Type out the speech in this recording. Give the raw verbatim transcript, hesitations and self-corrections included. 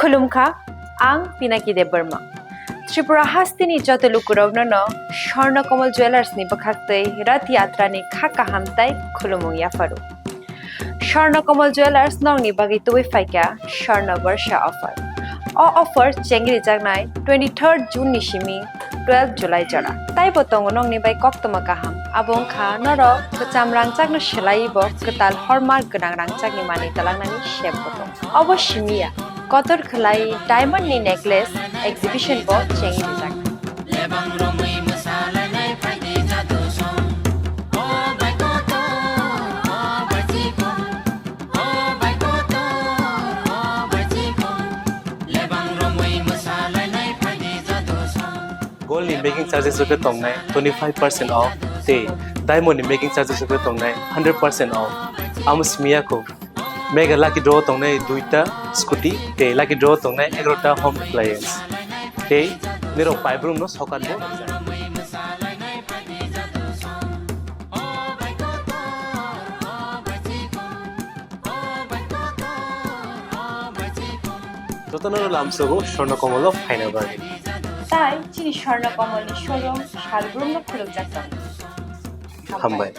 Khulumkha, ang Pinaki Debbarma. Tripura hasteni joto lukurokno no Swarna Kamal Jewellers ni bwkhaktwi Rath Yatra ni kha kaham tai khulumung yapharu. Swarna Kamal Jewellers nokni bagwi tubui phaikha Swarna Barsha offer. O offer chengrijaknai twenty-third June ni simi twelve July jora. Taibo tongo nokni bai koktwma kaham. Abo wngkha norok kwcham rangchakno swlaiwi bo kwtal hormark gwnang rangchakni manwi twlangnani sep bo tongo. Obo simi ya, kotor khwlai diamond ni necklace exhibition bo chengwi rijak. Gold ni making charges rok tongnai twenty five percent off tei diamond ni making charges rok tongnai hundred percent off. Amo simi ya kho. Mega lucky draw tongnai duita scooty tei lucky draw tongnai egarota home appliance. Tei nirok paibrum no sokat bo. Jotono lamsogo Swarna Kamal o phaina bagwi. Tai chini Swarna Kamal ni showroom salbrum no khulukjak tongo. Hambai.